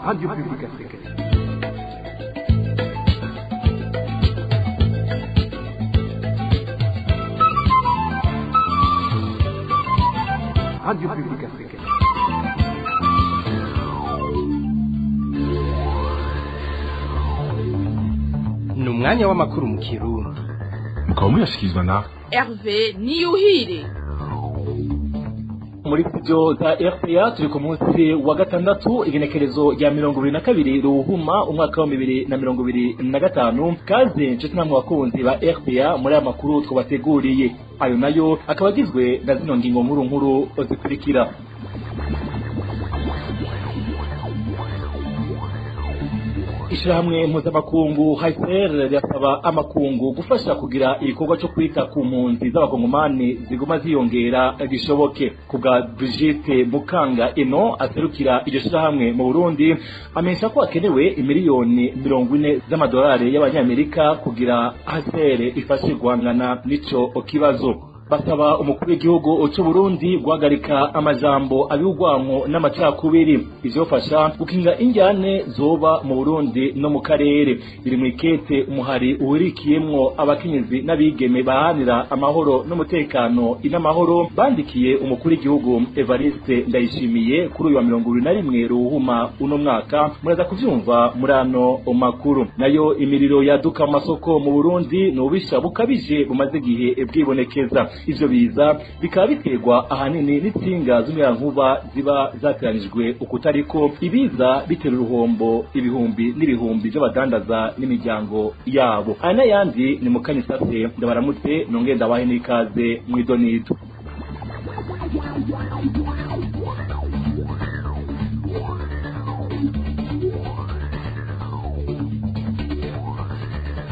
Radio Publique Africaine. Radio Publique Africaine. Ni umwanya w'amakuru mu Kirundi. Mukaba muyashyikirizwa na Hervé Niyuhire. Muri studio za RPA turi ku munsi wa gatandatu, igenekerezo rya 22 Ruhuma umwaka wa 2025. Kaze nshuti namwe bakunzi ba RPA muri aya makuru twabateguriye, ayo nayo akaba agizwe na zino ngingo nkuru nkuru zikurikira. Ishirahamwe mpuzamakungu HCR rirasaba amakungu gufasha kugira igikorwa cyo kwita ku mpunzi z'abakongomani ziguma ziyongera gishoboke. Ku bwa Brigitte Mukanga Eno aserukira iryo shirahamwe mu Burundi, amenyesha ko hakenewe imiliyoni 40 z'amadolari y'abanyamerika kugira HCR ifashe guhangana n'ico kibazo. Basaba umukuru w'igihugu c'u Burundi guhagarika amajambo abigwanko n'amacakubiri, ivyofasha gukinga injyane zoba mu Burundi no mu karere. Biri mw'ikete umuhari uhurikiyemwo abakenyezi n'abigeme bahanira amahoro n'umutekano inamahoro bandikiye umukuru w'igihugu Evariste Ndayishimiye kuri uyu wa 21 Ruhuma uno mwaka. Muraza kuvyumva muri ano makuru. Nayo imiriro yaduka mu masoko mu Burundi n'ububisha bukabije bumaze igihe bwibonekeza. Ivyo biza bikaba biterwa ahanini n'intsinga z'umuyagankuba ziba zateranijwe ukutariko, ibiza bitera uruhombo ibihumbi n'ibihumbi vy'abadandaza n'imiryango yabo. Aya n'ayandi ni mu kanyisase. Ndabaramutse nongere ndabahe n'ikaze mw'idonido.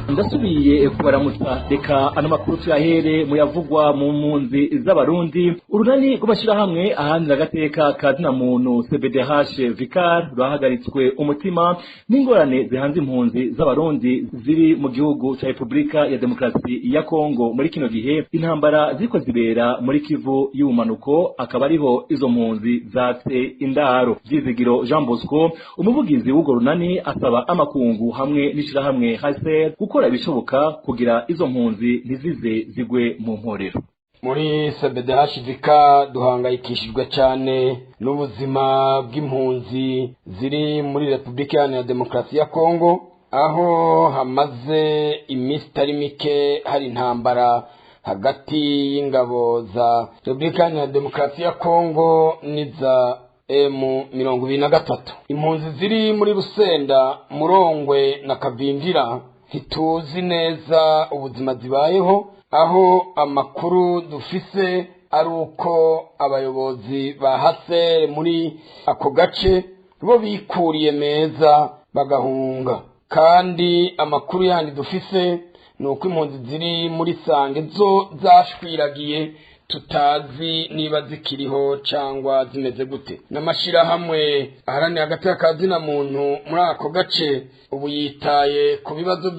Ndasubiye kubaramutsa, reka ano makuru tuyahere muyavugwa mu mpunzi z'Abarundi. Urunani rw'amashirahamwe ahanira agateka ka zina muntu CBDH Vicar rwahagaritswe umutima n'ingorane zihanze impunzi z'Abarundi ziri mu gihugu ca Republika ya Demokarasi ya Kongo muri kino gihe intambara ziriko zibera muri Kivu y'ubumanuko, akaba ariho izo mpunzi zatse indaro. Vyizigiro Jean Bosco, umuvugizi w'urwo runani, asaba amakungu hamwe n'ishirahamwe HCR gukora ibishoboka kugira izo mpunzi ntizize zigwe mu mporero. Muri CBDHVK duhangayikishijwe cyane n'ubuzima bw'impunzi ziri muri Republika Iharanira Demokarasi ya Kongo, aho hamaze iminsi itari mike hari intambara hagati y'ingabo za Republika Iharanira Demokarasi ya Kongo n'iza M23. Impunzi ziri muri Rusenda, Murongwe na Kavimvira ntituzi neza ubuzima zibayeho, aho amakuru dufise ari uko abayobozi ba HCR muri ako gace bo bikuriye meza bagahunga. Kandi amakuru yandi dufise ni uko impunzi ziri muri Sange zo zashwiragiye, tutazi niba zikiriho cyangwa zimeze gute. N'amashirahamwe aharanira agateka ka zina muntu muri ako gace ubu yitaye ku bibazo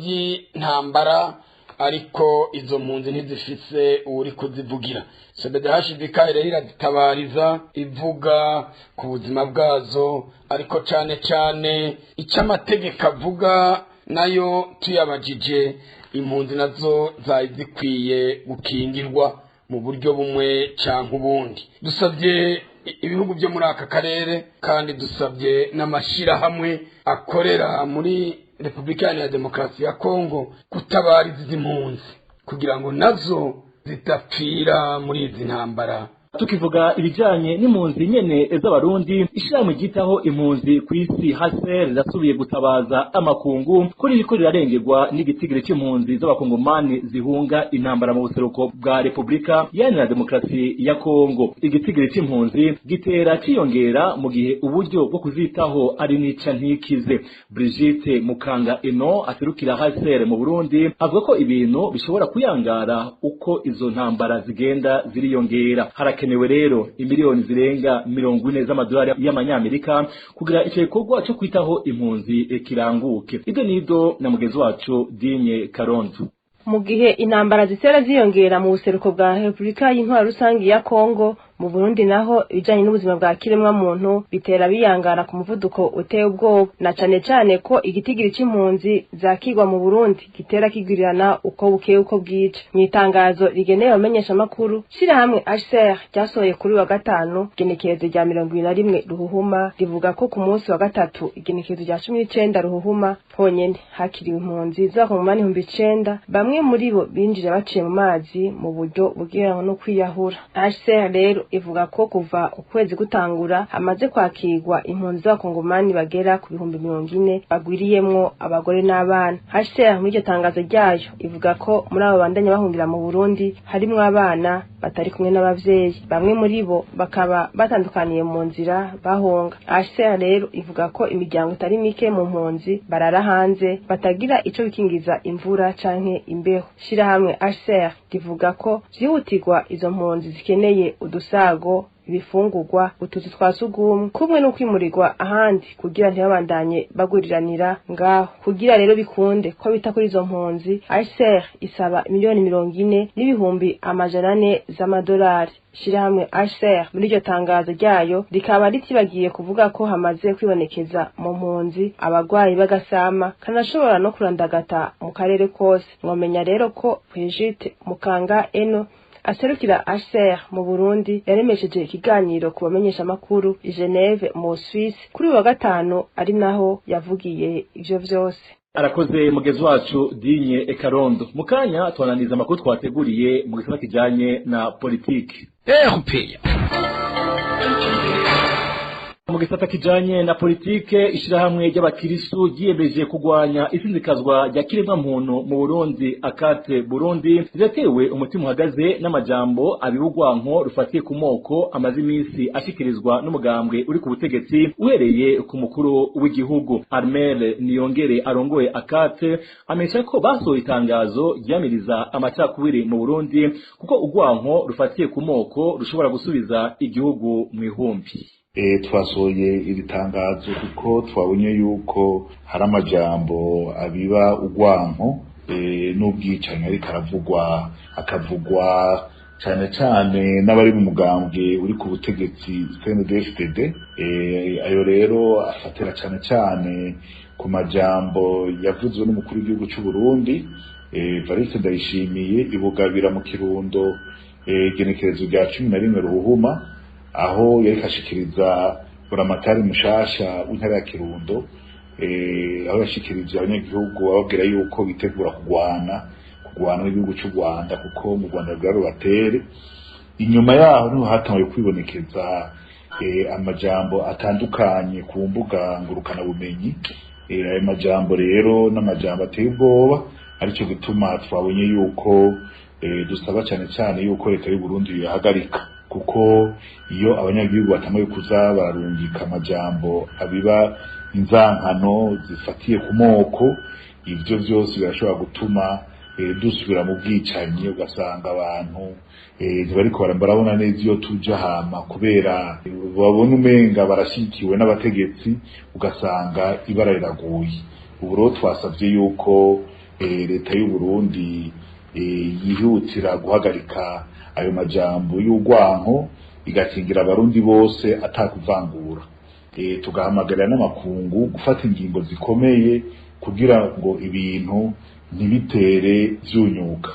by'intambara, ariko izo mpunzi ntizifise uwuri kuzivugira. CBDHVK rero irazitabariza ivuga ku buzima bwazo, ariko cane cane icyo amategeko avuga nayo tuyabajije, impunzi nazo zari zikwiye gukingirwa mu buryo bumwe canke ubundi. Dusabye ibihugu byo muri aka karere, kandi dusabye n'amashirahamwe akorera muri Republika Iharanira Demokarasi ya Kongo gutabariza izi mpunzi kugira ngo nazo zidapfira muri izi ntambara. Tukivuga ibijanye n'impunzi nyene z'Abarundi, ishirahamwe ryitaho impunzi kw'isi HCR rirasubiye gutabaza amakungu ko ririko rirarengerwa n'igitigiri c'impunzi z'abakongomani zihunga intambara mu buseruko bwa Republika Iharanira Demokarasi ya Kongo. Igitigiri c'impunzi gitera ciyongera mu gihe uburyo bwo kuzitaho ari nica ntikize. Brigitte Mukanga Eno aserukira HCR mu Burundi avuga ko ibintu bishobora kuyangara uko izo ntambara zigenda ziriyongera. Harakenewe rero imiliyoni zirenga 40 z'amadolari y'amanyamerika kugira ico gikorwa co kwitaho impunzi kiranguke. Ibyo nido na mugenzi wacu Dinye Karonzo. Mu gihe intambara zitera ziyongera mu buseruko bwa Republika y'Intwaro Rusangi ya Kongo, Mu Burundi naho ibijanye n'ubuzima bwa kiremwa muntu bitera biyangara ku muvuduko uteye ubwoba, na cane cane ko igitigiri c'impunzi zakigwa mu Burundi gitera kigwirirana uko bukeye uko bwije. Mu itangazo rigenewe abamenyesha makuru, shirahamwe HCR ryasohoye kuri wa gatanu igenekerezo rya 21 Ruhuhuma rivuga ko ku munsi wa gatatu igenekerezo rya 19 Ruhuhuma honyene hakiriwe impunzi z'abakongomani 9,000, bamwe muri bo binjira baciye mu mazi mu buryo bugirango no kwiyahura. HCR rero ivuga ko kuva ukwezi gutangura hamaze kwakirwa impunzi z'abakongomani bagera ku 40,000 bagwiriyemwo abagore n'abana. HCR muri iryo tangazo ryayo ivuga ko muri abo bandanya bahungira mu Burundi harimwo abana batari kumwe n'abavyeyi, bamwe muri bo bakaba batandukaniye mu nzira bahunga. HCR rero ivuga ko imiryango itari mike mu mpunzi barara hanze batagira ico bikingiza imvura canke imbeho. Shirahamwe HCR rivuga ko vyihutirwa izo mpunzi zikeneye udusago, ibifungurwa, utuzu twa sugumwe kumwe no kwimurirwa ahandi kugira ntibabandanye baguriranira ngaho. Kugira rero bikunde ko bita kuri izo mpunzi, HCR isaba 40,400,000 z'amadolari. Shirahamwe HCR muri iryo tangazo ryayo rikaba ritibagiye kuvuga ko hamaze kwibonekeza mu mpunzi abagwayi b'agasama kanashobora no kurandagata mu karere kose. Mwomenya rero ko Brigitte Mukanga Eno aserukira HCR mu Burundi yaremesheje ikiganiro ku bamenyesha makuru i Geneve mu Suisse kuri wa gatanu, ari naho yavugiye ivyo vyose. Arakoze mugezi wacu Dinye Ekarondo. Mukanya twananiza amakuru twateguriye mu gisata kijanye na politiki. Mu gisata kijanye na politike, ishirahamwe ry'abakirisu ryiyemeje kugwanya isinzikazwa rya kiremwa muntu mu Burundi Akate Burundi riratewe umutima uhagaze n'amajambo abibugwanko rufatiye ku moko amaze iminsi ashikirizwa n'umugambwe uri ku butegetsi uhereye ku mukuru w'igihugu. Armel Niyongere arongoye Akate amesha ko basohoye itangazo ryamiriza amacakubiri mu Burundi kuko ugwanko rufatiye ku moko rushobora gusubiza igihugu mu ihumbi. Twasohoye iri tangazo kuko twabonye yuko hari amajambo abiba ugwanko n'ubwicanyi ariko aravugwa, akavugwa cyane cyane n'abari mu mugambwe uri ku butegetsi CNDD-FDD. Ayo rero afatira cyane cyane ku majambo yavuzwe n'umukuru w'igihugu cy'u Burundi Evariste Ndayishimiye ibugabira mu Kirundo igenekerezo rya 11 Ruhuhuma, aho yari kashikiriza buramatari mushasha w'intara ya Kirundo, aho yashikirije abanyagihugu ababwira yuko bitegura kugwana n'igihugu cy'u Rwanda kuko mu Rwanda rwarubatere. Inyuma yaho niho hatanguye kwibonekeza amajambo atandukanye ku mbuga ngurukana bumenyi. Ayo majambo rero n'amajambo ateye ubwoba, aricyo gituma twabonye yuko dusaba cyane cyane yuko leta y'u Burundi yahagarika, kuko iyo abanyagihugu batanguye kuza bararungika amajambo abiba inzankano zifatiye ku moko, ivyo vyose birashobora gutuma dusubira mu bwicanyi, ugasanga abantu ntibariko barabona neza iyo tuja hama kubera babona umenga barashikiwe n'abategetsi, ugasanga ibara riraguye. Ubu rero twasavye yuko leta y'u Burundi yihutira guhagarika ayo majambo y'urwanko, igakingira abarundi bose atakuvangura. Tugahamagarira n'amakungu gufata ingingo zikomeye kugira ngo ibintu ntibitere vyunyuka.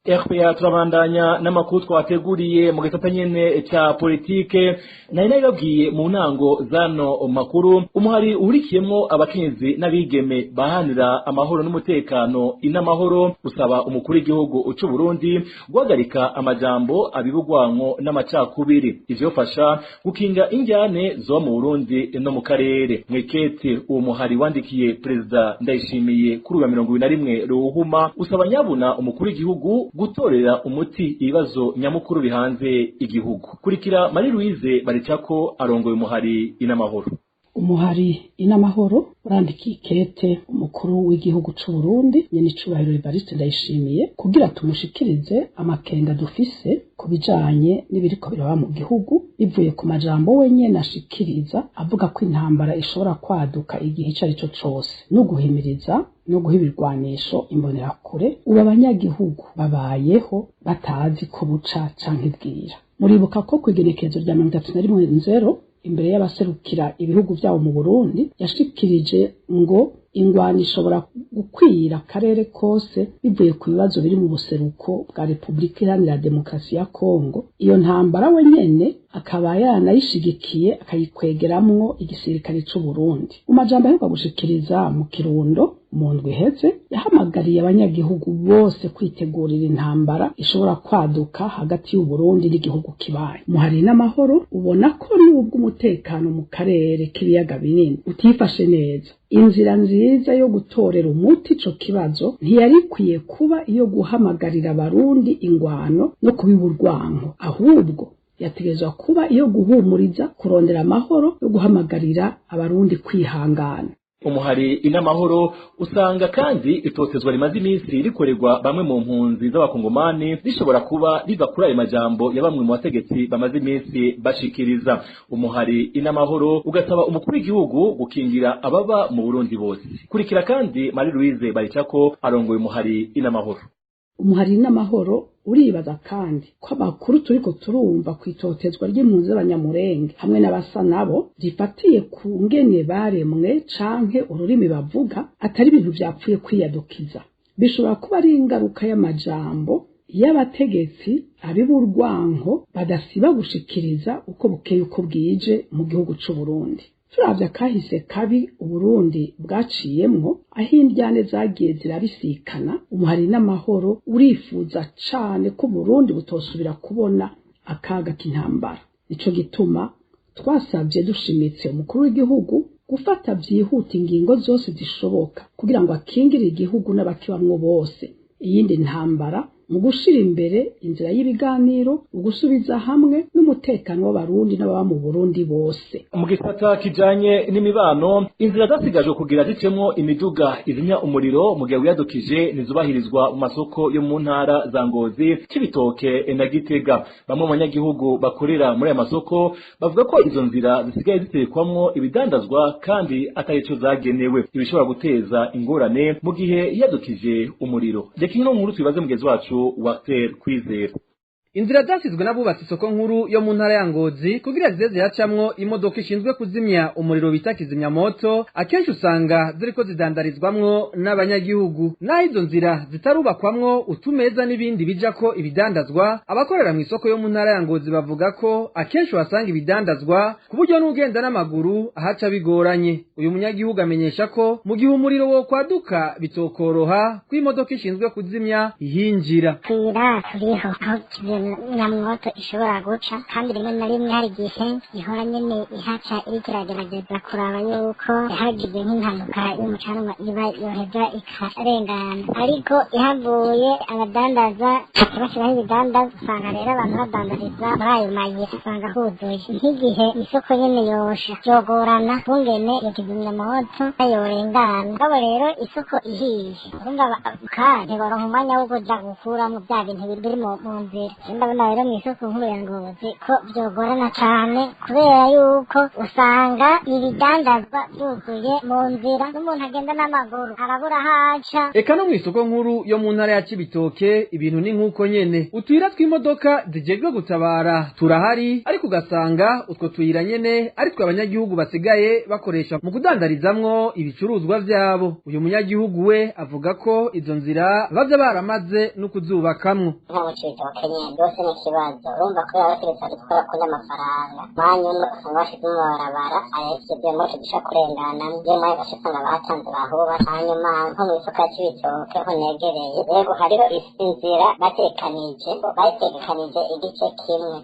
RPA turabandanya n'amakuru twateguriye mu gisata nyene ca politike. Nari nabibabwiye mu ntango zano makuru, umuhari uhurikiyemwo abakenyezi n'abigeme bahanira amahoro n'umutekano inamahoro usaba umukuru w'igihugu c'u Burundi guhagarika amajambo abibugwanko n'amacakubiri, ivyofasha gukinga injyane zo mu Burundi no mu karere. Mwikete uwo muhari wandikiye Perezida Ndayishimiye kuri uwa 21 Ruhuma usaba nyabuna umukuru w'igihugu gutorera umuti ibibazo nyamukuru bihanze igihugu. Kurikira Marie Louise Baricako arongoye umuhari inamahoro. Umuhari Inamahoro urandikiye ikete umukuru w'igihugu c'u Burundi nyenicubahiro Evariste Ndayishimiye kugira tumushikirize amakenga dufise ku bijanye n'ibiriko biraba mu gihugu, bivuye ku majambo wenyene ashikiriza avuga ko intambara ishobora kwaduka igihe ico arico cose, no guhimiriza no guha ibirwanisho imbonerakure. Ubu abanyagihugu babayeho batazi ko buca canke bwira. Muribuka ko kw'igenekerezo rya 31.0 imbere y'abaserukira ibihugu vyabo mu Burundi yashikirije ngo ingwano ishobora gukwira akarere kose bivuye ku bibazo biri mu buseruko bwa Republika Iharanira Demokarasi ya Kongo. Iyo ntambara we nyene akaba yanayishigikiye akayikwegeramwo igisirikare c'u Burundi. Mu majambo aheruka gushikiriza mu Kirundo mu ndwi iheze, yahamagariye abanyagihugu bose kwitegurira intambara ishobora kwaduka hagati y'u Burundi n'igihugu kibaye. Muhari n'Amahoro ubona ko nubwo umutekano mu karere k'ibiyaga binini utifashe neza, inzira nziza yo gutorera umuti ico kibazo ntiyari ikwiye kuba iyo guhamagarira abarundi ingwano no kubiba urwanko, ahubwo yategerezwa kuba iyo guhumuriza, kurondera amahoro no guhamagarira abarundi kwihangana. Umuhari Inamahoro usanga kandi itotezwa rimaze iminsi rikorerwa bamwe mu mpunzi z'abakongomani rishobora kuba riva kuri ayo majambo ya bamwe mu bategetsi bamaze iminsi bashikiriza. Umuhari Inamahoro ugasaba umukuru w'igihugu gukingira ababa mu Burundi bose. Kurikira kandi Marie Louise Baricako arongoye umuhari Inamahoro. Umuhari n'Amahoro uribaza kandi ko amakuru turiko turumva kwitotezwa ry'impunzi z'abanyamurenge hamwe n'abasa nabo rifatiye ku ngene baremwe canke ururimi bavuga atari ibintu vyapfuye kwiyadukiza. Bishobora kuba ari ingaruka y'amajambo y'abategetsi abiba urwanko badasiba gushikiriza uko bukeye uko bwije mu gihugu c'u Burundi. Turavye akahise kabi Uburundi bwaciyemwo, aho indyane zagiye zirabisikana, umuhari n'Amahoro urifuza cane ko Uburundi butosubira kubona akaga k'intambara. Nico gituma twasavye dushimitse umukuru w'igihugu gufata vyihuta ingingo zose zishoboka kugira ngo akingire igihugu n'abakibamwo bose iyindi ntambara, mu gushira imbere inzira y'ibiganiro, ugusubiza hamwe n'umutekano w'abarundi n'ababa mu Burundi bose. Mu gisata kijanye n'imibano, inzira zasigajwe kugira zicemwo imiduga izimya umuriro mu gihe wiyadukije ntizubahirizwa mu masoko yo mu ntara za Ngozi, Cibitoke na Gitega. Bamwe mu banyagihugu bakorera muri aya masoko bavuga ko izo nzira zisigaye zitekwamwo ibidandazwa kandi atari ico zagenewe, ibishobora guteza ingorane mu gihe yiyadukije umuriro. Reka ino nkuru tubibaze mugenzi wacu Walter Kwizera. Inzira zasizwe n'abubatse isoko nkuru yo mu ntara ya Ngozi kugira zize ziracamwo imodoka ishinzwe kuzimya umuriro bita kizimyamoto, akenshi usanga ziriko zidandarizwamwo n'abanyagihugu. Naho izo nzira zitarubakwamwo utumeza n'ibindi bijako ibidandazwa, abakorera mu isoko yo mu ntara ya Ngozi bavuga ko akenshi uhasanga ibidandazwa ku buryo n'ugenda n'amaguru ahaca bigoranye. Uyu munyagihugu amenyesha ko mu gihe umuriro wo kwaduka bitokoroha ko imodoka ishinzwe kuzimya ihinjira. Tuyira turiho aho kizimyamwoto ishobora guca, kandi rimwe na rimwe hari igihe ihora nyene ihaca iriko iragerageza kuraba yuko hagize nk'impanuka y'umucanwa iba yoheza ikarengana, ariko ihavuye abadandaza baca bashiraho ibidandaza, usanga rero abantu badandariza muri ayo mayira, usanga huzuye. Nk'igihe isoko nyene yosha vyogorana kungene iyo kizimyamwoto yorengana. Mugabo rero isoko ihiye urumva kandi ntiboronka umwanya wo kuja gukuramwo vya bintu biri mu nzira. Ndabona rero mw'isoko nkuru ya Ngozi ko vyogorana cane, kubera yuko usanga ibidandazwa vyuzuye mu nzira, n'umuntu agenda n'amaguru arabura aho aca. Eka no mw'isoko nkuru yo mu ntara ya Cibitoke ibintu ni nk'uko nyene. Utuyira tw'imodoka zijejwe gutabara turahari, ariko ugasanga utwo tuyira nyene ari twe abanyagihugu basigaye bakoresha mu kudandarizamwo ibicuruzwa vyabo. Uyu munyagihugu we avuga ko izo nzira baza baramaze no kuzubakamwo. Nko mu Cibitoke nyene rwose ni ikibazo, urumva kubera abategetsi bari gukora kuri amafaranga mwanya umwe usanga bashize mu mabarabara kizimyamoto zishobora kurenganamwo, iyo mwanya ugaca usanga batanze bahubatse. Hanyuma nko mw'isoko ya Cibitoke ho negereye, yego hariho inzira bategekanije, bayitegekanije igice kimwe,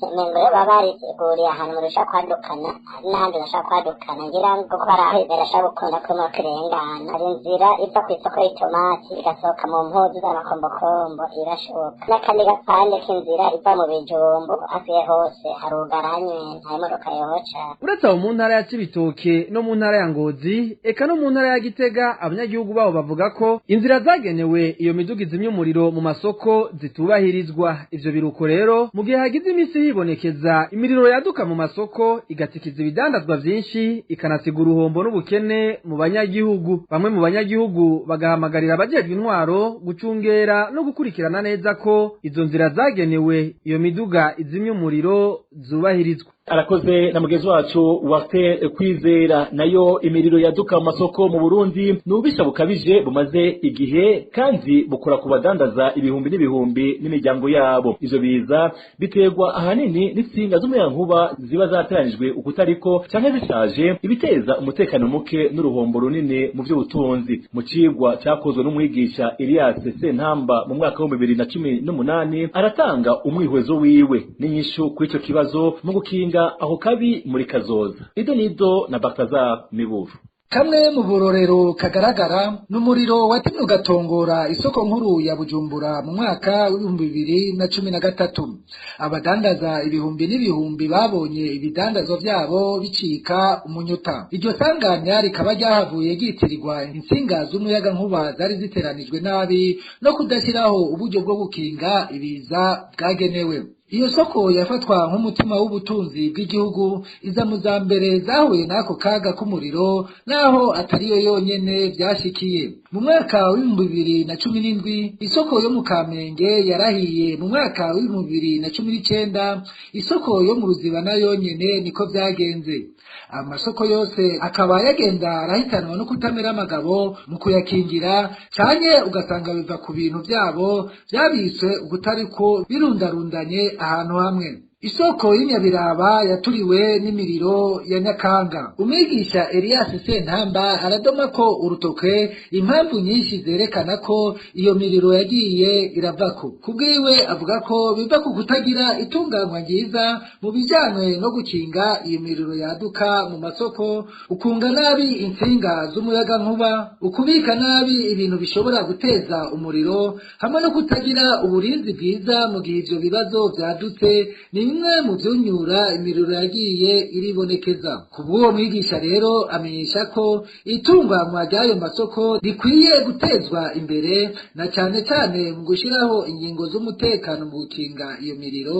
umengo rero baba bariteguriye ahantu umuntu ashobora kwadukana, hari n'ahandi bashobora kwadukana, ngira ngo ko hari aho birashobora gukunda ko imodoka irengana. Hari inzira iva kw'isoko y'itomati igasohoka mu mpuzu z'amakombokombo, irashoboka n'akandi gapande Ariko inzira iva mu Bijumbu hafi hose harugaranye, nta modoka yoca. Uretse aho mu ntara ya Cibitoke no mu ntara ya Ngozi eka no mu ntara ya Gitega, abanyagihugu babo bavuga ko inzira zagenewe iyo miduga izimya umuriro mu masoko zitubahirizwa. Ivyo biruko rero mu gihe hagize imisi hibonekeza imiriro yaduka mu masoko igatikiza ibidandazwa vyinshi, ikanasiga uruhombo n'ubukene mu banyagihugu. Bamwe mu banyagihugu bagahamagarira abajejwe intwaro gucungera no gukurikirana neza ko izo nzira zagenewe iyo miduga izimya umuriro zubahirizwa. Arakoze na mugenzi wacu Warte Kwizera. Nayo imiriro yaduka mu masoko mu Burundi nubisha bukabije bumaze igihe kandi bukora ku badandaza ibihumbi n'ibihumbi n'imiryango yabo. Ivyo biza biterwa ahanini n'itsinga z'umuyagankuba ziba zateranijwe ukutariko canke zishaje, ibiteza umutekano muke n'uruhombo runini mu vy'ubutunzi. Mu cigwa cakozwe n'umwigisha Elias Sentamba mu mwaka wa 2018, aratanga umwihwezo wiwe n'inyishu kuri ico kibazo mu gukinga aho kabi muri kazoza. Ido nido na Balthazar Miburu. Kamwe mu burorero kagaragara n'umuriro watemye ugatongora isoko nkuru ya Bujumbura mu mwaka w'2013. Abadandaza ibihumbi n'ibihumbi babonye ibidandazwa vyabo bicika umunyota. Iryo sanganya rikaba ryahavuye ryitirirwa intsinga z'umuyaga nkuba zari ziteranijwe nabi no kudashyiraho uburyo bwo gukinga ibiza bwagenewe. Iyo soko yafatwa nk'umutima w'ubutunzi bw'igihugu, iza mu za mbere zahuye n'ako kaga k'umuriro, naho atariyo yonyene vyashikiye. Mu mwaka w'2017 isoko yo mu Kamenge yarahiye. Mu mwaka w'2019 isoko yo mu Ruziba nayo nyene niko vyagenze. Amasoko yose akaba yagenda arahitanwa no kutamera amagabo mu kuyakingira, canke ugasanga biva ku bintu vyabo vyabitswe ukutariko birundarundanye ahantu hamwe. Isoko y'Inyabiraba yaturiwe n'imiriro ya Nyakanga. Umwigisha Elias Sentamba aradoma ko urutoke impamvu nyinshi zerekana ko iyo miriro yagiye iravako. Kubwiwe avuga ko biva ku kutagira itunganywa ryiza mu bijanywe no gukinga iyo miriro yaduka mu masoko, ukunga nabi intsinga z'umuyagankuba, ukubika nabi ibintu bishobora guteza umuriro, hamwe no kutagira uburinzi bwiza mu gihe ivyo bibazo vyadutse, ni bimwe mu vyunyura imiriro yagiye iribonekeza. Kubw'uwo mwigisha rero amenyesha ko itunganywa ry'ayo masoko rikwiye gutezwa imbere, na cane cane mu gushiraho ingingo z'umutekano mu gukinga iyo miriro,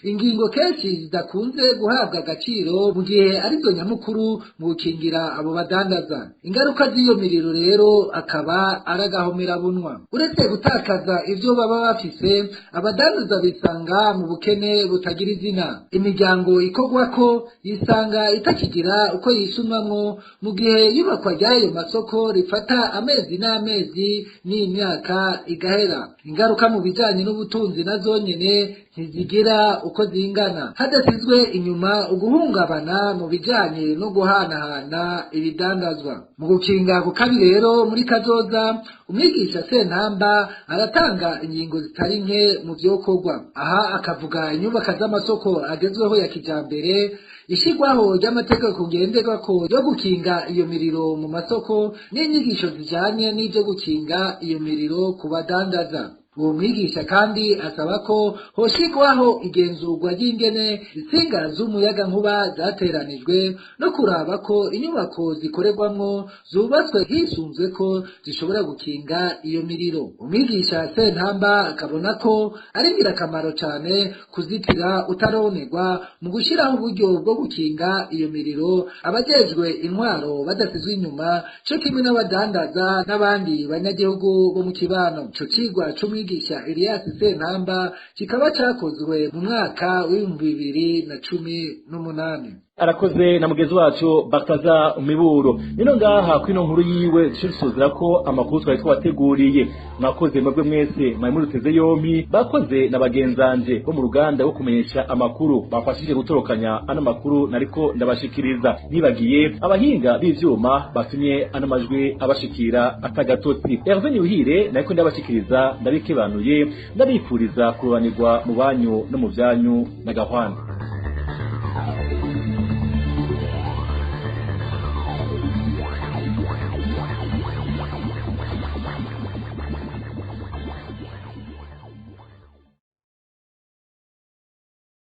ingingo kenshi zidakunze guhabwa agaciro mu gihe arizo nyamukuru mu gukingira abo badandaza. Ingaruka z'iyo miriro rero akaba ari agahomerabunwa. Uretse gutakaza ivyo baba bafise, abadandaza bisanga mu bukene butagira izina. Imiryango ikorwako yisanga itakigira uko yisumamwo mu gihe yubakwa ry'ayo masoko rifata amezi n'amezi n'imyaka igahera. Ingaruka mu bijanye n'ubutunzi nazo nyene ntizigira uko zingana, hadasizwe inyuma uguhungabana mu bijanye no guhanahana ibidandazwa. Mu gukinga ako kabi rero muri kazoza, umwigisha Sentamba aratanga ingingo zitari nke mu vyokorwa. Aha akavuga inyubaka z'amasoko agezweho ya kijambere, ishigwaho ry'amategeko ngenderwako yo gukinga iyo miriro mu masoko, n'inyigisho zijanye n'ivyo gukinga iyo miriro ku badandaza. Uwo mwigisha kandi asaba ko hoshigwaho igenzurwa ry'ingene intsinga z'umuyagankuba zateranijwe, no kuraba ko inyubako zikorerwamwo zubatswe hisunzwe ko zishobora gukinga iyo miriro. Umwigisha Sentamba akabona ko ari ingirakamaro cane kuzitira utaronerwa mu gushiraho uburyo bwo gukinga iyo miriro, abajejwe intwaro badasizwe inyuma co kimwe n'abadandaza n'abandi banyagihugu bo mu kibano. Ico cigwa c'umwigisha Elias Sentamba kikaba cakozwe mu mwaka w'2018. Arakoze na mugenzi wacu Balthazar Miburo. Nino ngaha kwino nkuru yiwe dusuzira ko amakuru twari twabateguriye. Mwakoze mwebwe mwese mwari muruteze yompi, bakoze na bagenzanje bo mu ruganda rwo kumenyesha amakuru bafashije gutorokanya ano makuru nariko ndabashikiriza. Nibagiye abahinga b'ivyuma batumye ano majwi abashikira atagatotsi. Hervé Niwihire nariko ndabashikiriza, ndabikebanuye, ndabifuriza kurubanirwa mu banyu no mu vyanyu na gahwana.